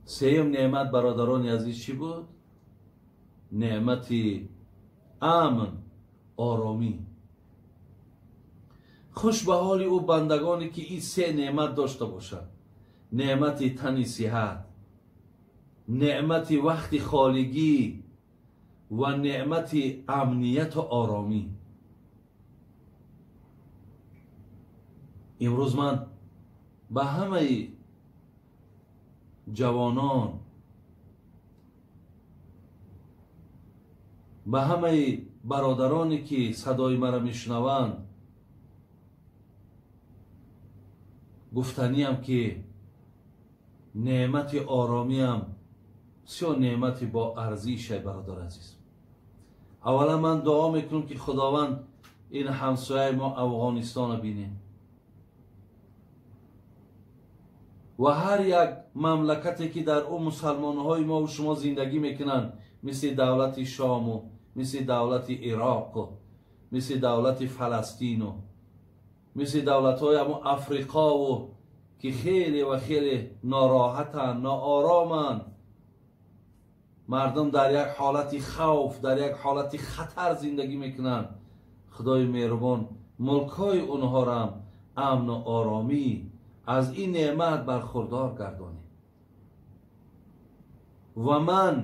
Сеюм неъмат, бародарони азиз, чӣ буд? Неъмати амн, оромӣ. Хуш ба ҳоли ӯ бандагоне ки ин се неъмат дошта бошанд: неъмати тани сиҳат, неъмати вақти холигӣ ва неъмати амнияту оромӣ. Имрӯз ман ба ҳамаи ҷавонон, ба ҳамаи бародароне ки садои маро мешунаванд гуфтаниям ки неъмати оромиам бисёр неъмати бо арзише, бародар азиз. Аввала ман дуо мекунам ки Худованд ин ҳамсояи мо Афғонистонро бинем ва ҳар як мамлакате ки дар ӯ мусалмонҳои мо ва шумо зиндагӣ мекунанд, мисли давлати Шому, мисли давлати Ироқу, мисли давлати Фаластину, мисли давлатҳои ҳамон Африқову ки хеле ва хеле нороҳатанд, ноороманд, мардум дар як ҳолати хавф, дар як ҳолати хатар зиндагӣ мекунанд. Худои меҳрубон мулкҳои онҳоро амну оромӣ аз ин неъмат бархурдор гардонем. Ва ман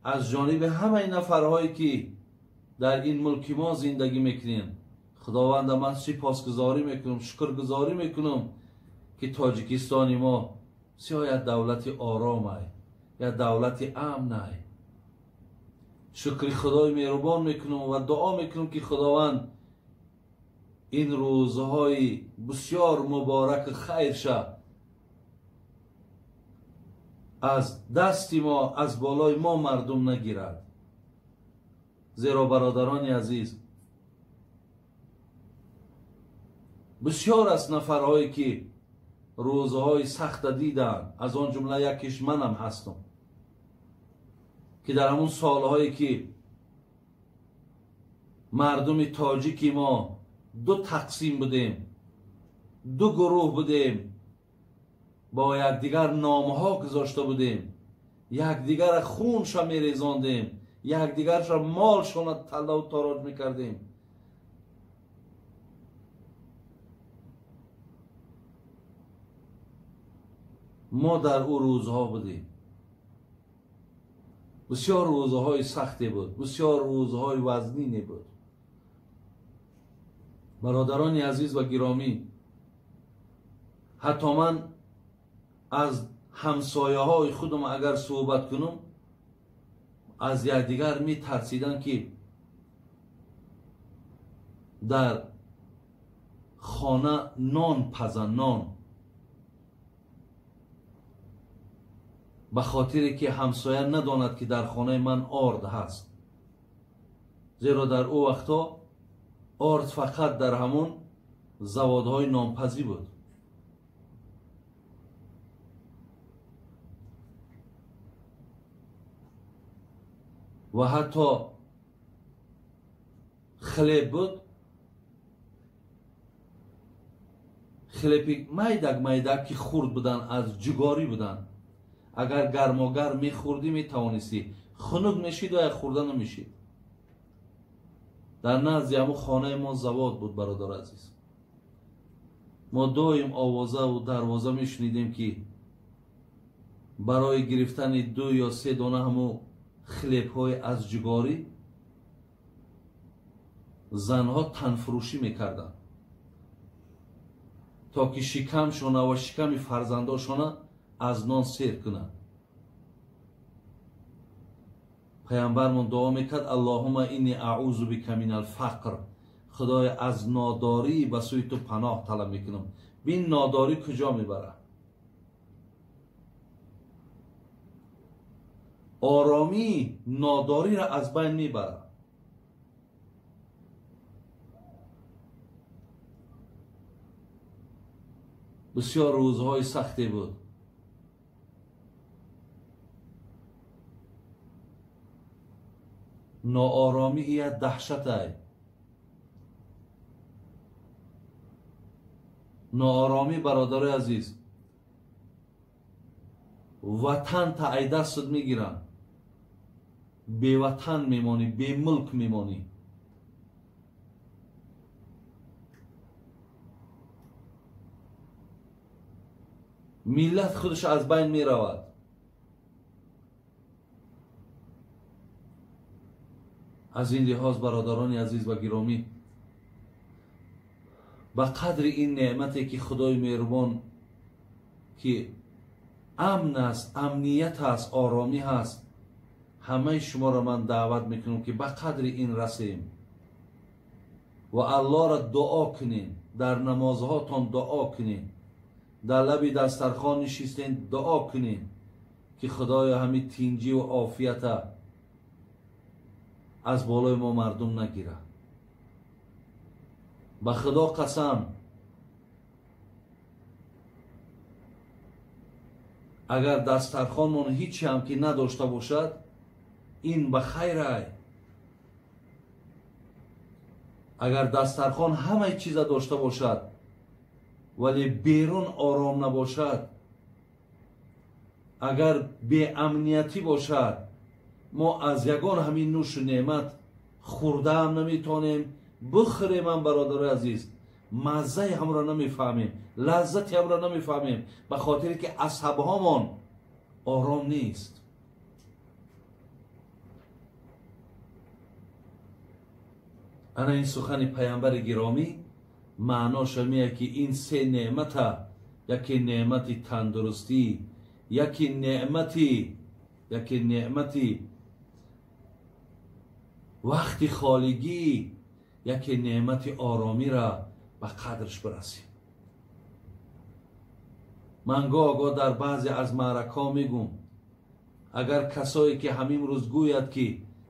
аз ҷониби ҳамаи нафарҳое ки дар ин мулки мо зиндагӣ мекунем, Худованда ман сипосгузорӣ мекунам, шукргузорӣ мекунам ки Тоҷикистони мо бисёр як давлати оромай, як давлати амнай. Шукри Худои меҳрубон мекунам ва дуо мекунам ки Худованд ин рӯзҳои бисёр мубораку хайрша аз дасти мо, аз болои мо мардум нагирад. Зеро бародарони азиз, бисёр аст нафарҳое ки рӯзҳои сахта диданд, аз он ҷумла якиш манам ҳастам, ки дар ҳамон солҳое ки мардуми тоҷики мо ду тақсим будем, ду гурӯҳ будем, бо якдигар номҳо гузошта будем, якдигарро хунша мерезондем, якдигарша молшона таллаву тороҷ мекардем. Мо дар ӯ рӯзҳо будем. Бисёр рӯзҳои сахте буд, бисёр рӯзҳои вазнине буд. Бародарони азиз ва гиромӣ, ҳатто ман аз ҳамсояҳои худам агар суҳбат кунам, аз якдигар метарсиданд ки дар хона нон пазанд, нон, ба хотире ки ҳамсоя надонад ки дар хонаи ман орд ҳаст. Зеро дар ӯ вақтҳо орд фақат дар ҳамон заводҳои нонпазӣ буд. Ва ҳатто хлеб буд, хлеби майдак майдак ки хурд буданд, аз ҷугорӣ буданд. Агар гармогарм мехӯрдӣ метавонистӣ, хунук мешид ва як хӯрда намешид. Дар назди ҳамон хонаи мо завод буд, бародар азиз. Мо доим овозаву дарвоза мешунидем ки барои гирифтани ду ё се дона ҳамон хлебҳои аз ҷугорӣ занҳо танфурӯшӣ мекарданд, то ки шикамшона ва шиками фарзандошона аз нон сер кунанд. Паямбармон дуо мекард: Аллоҳума инни аъузу бика мин алфақр, Худоя аз нодорӣ ба сӯи ту паноҳ талаб мекунам. Бин нодорӣ куҷо мебарад. Оромӣ нодориро аз байн мебарад. Бисёр рӯзҳои сахте буд. Нооромӣ як даҳшатай. Нооромӣ, бародарои азиз, Ватан та ай дастат мегиранд, беватан мемонӣ, бемулк мемонӣ. Миллат худаш аз байн меравад. Аз ин лиҳоз, бародарони азиз ва гиромӣ, ба қадри ин неъмате ки Худои меҳрубон ки амн аст, амният аст, оромӣ ҳаст, ҳамаи шуморо ман даъват мекунам ки ба қадри ин расем ва Аллоҳро дуо кунем, дар намозҳотон дуо кунем, дар лаби дастархон нишистем дуо кунем ки Худоё ҳамин тинҷӣ ва офията аз болои мо мардум нагирад. Ба Худо қасам, агар дастархонмон ҳичи ҳам ки надошта бошад, ин ба хайр ай. Агар дастархон ҳамаи чиза дошта бошад, вале берун ором набошад, агар беамниятӣ бошад, мо аз ягон ҳамин нӯшу неъмат хӯрдаам наметонем, бихӯремам, бародарои азиз, маззаи ҳамро намефаҳмем, лаззати ҳамро намефаҳмем, ба хотире ки асабҳомон ором нест. Ана ин сухани паямбари гиромӣ маъноша меяд ки ин се неъмата, яке неъмати тандурустӣ, яке неъмати вақти холигӣ, яке неъмати оромиро ба қадрш бирасем. Ман гоҳ-гоҳ дар баъзе аз маъракҳо мегӯм, агар касое ки ҳамин рӯз гӯяд ки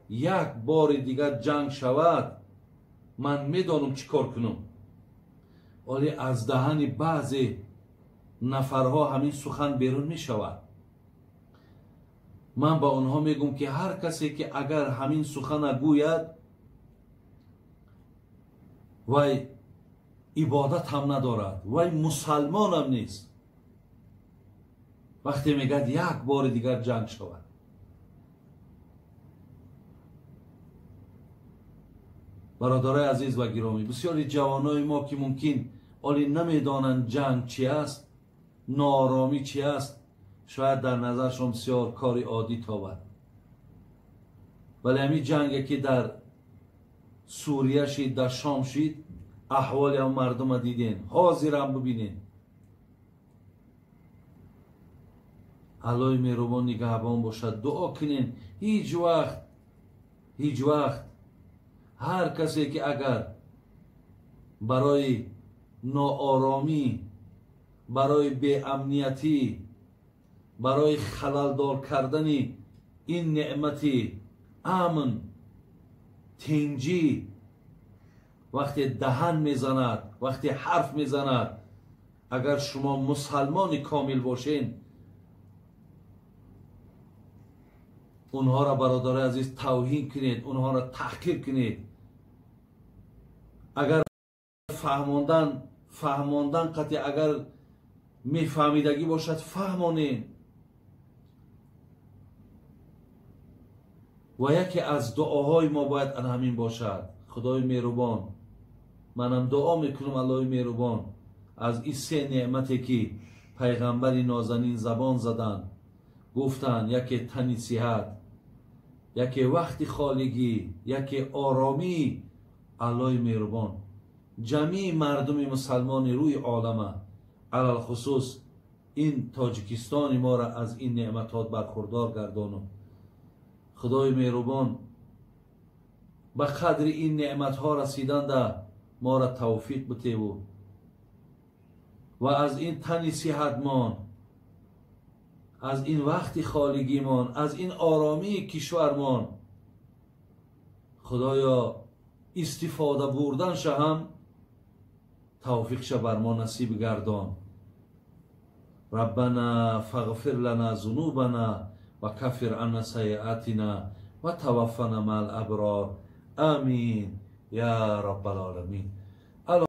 як бори дигар ҷанг шавад, ман медонам чӣ кор кунам. Вале аз даҳани баъзе нафарҳо ҳамин сухан берун мешавад. Ман ба онҳо мегӯм ки ҳар касе ки агар ҳамин сухана гӯяд, вай ибодат ҳам надорад, вай мусалмонам нест. Вақте мегӯяд як бори дигар ҷанг шавад. Бародарои азиз ва гиромӣ, бисёри ҷавонои мо ки мумкин оли намедонанд ҷанг чи аст, нооромӣ чи аст, шояд дар назаршон бисёр кори оддӣ тобад. Вале ҳамин ҷанге ки дар Сурия шид, дар Шом шид, аҳволи ҳам мардума диден, ҳозирам бибинен. Аллоҳи меҳрубон нигаҳбон бошад. Дуо кунен ҳеҷ вақт, ҳеҷ вақт ҳар касе ки агар барои ноороми, барои беамниятӣ, барои халалдор кардани ин неъмати амн, тинҷӣ вақте даҳан мезанад, вақте ҳарф мезанад, агар шумо мусалмони комил бошен, онҳоро, бародарои азиз, тавҳин кунед, онҳоро таҳқир кунед. Агар фаҳмондан қатъи агар мефаҳмидагӣ бошад, фаҳмонед. Ва яке аз дуоҳои мо бояд ана ҳамин бошад. Худои меҳрубон, манам дуо мекунам, Аллоҳи меҳрубон, аз ин се неъмате ки пайғамбари нозанин забон заданд, гуфтанд, яке тани сиҳат, яке вақти холигӣ, яке оромӣ. Аллоҳи меҳрубон ҷамъи мардуми мусалмони рӯи олама, алалхусус ин Тоҷикистони моро аз ин неъматҳо бархурдор гардону. Худои меҳрубон ба қадри ин неъматҳо расиданда моро тавфиқ битеву ва аз ин тани сиҳатмон, аз ин вақти холигимон, аз ин оромии кишвармон, Худоё истифода бурданша ҳам тавфиқша бар мо насиб гардон. Раббана фағфир лана зунубана ва каффир анна сайиатина ва таваффана маал аброр. Амин я раббал оламин.